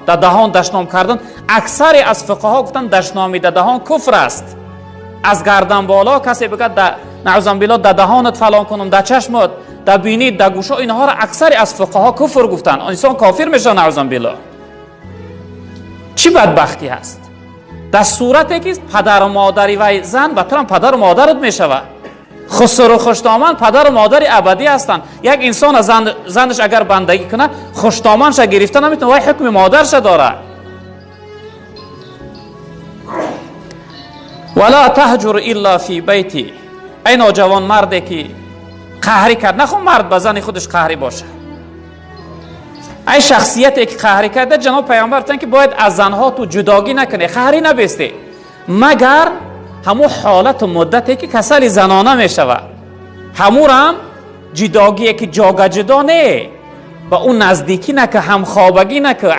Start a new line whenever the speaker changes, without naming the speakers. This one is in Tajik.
Дар даҳон дашном кардан, аксари аз фиқҳҳо гуфтанд, дашноми дар даҳон куфр аст. Аз гардан боло касе бигӯяд, наъузан биллоҳ, дар даҳонат фалон кунам, дар чашмат, дар бинит, дар гӯшо, инҳоро аксари аз фиқҳҳо куфр гуфтанд. Инсон кофир мешавад, наъузан биллоҳ. Чӣ бадбахтӣ ҳаст? Дар сурате ки падару модари вай зан ба турам падару модарат мешавад. Хусру хуштоман падару модари абадӣ ҳастанд. Як инсон занаш агар бандагӣ кунад, хуштоманша гирифта наметавонад, вай ҳукми модарша дорад. Вала таҳҷур илла фи байти. Эй ноҷавон марде ки қаҳрӣ кард, нахо мард ба зани худаш қаҳрӣ бошад. Ай шахсияте ки қаҳрӣ карда, ҷаноб пайғамбар гуфтанд ки бояд аз занҳо ту ҷудогӣ накунӣ, қаҳрӣ набестӣ, магар ҳамун ҳолату муддате ки касали занона мешавад. Ҳамурам ҷудогие ки ҷога ҷудо не, ба ӯ наздикӣ нака, ҳамхобагӣ нака.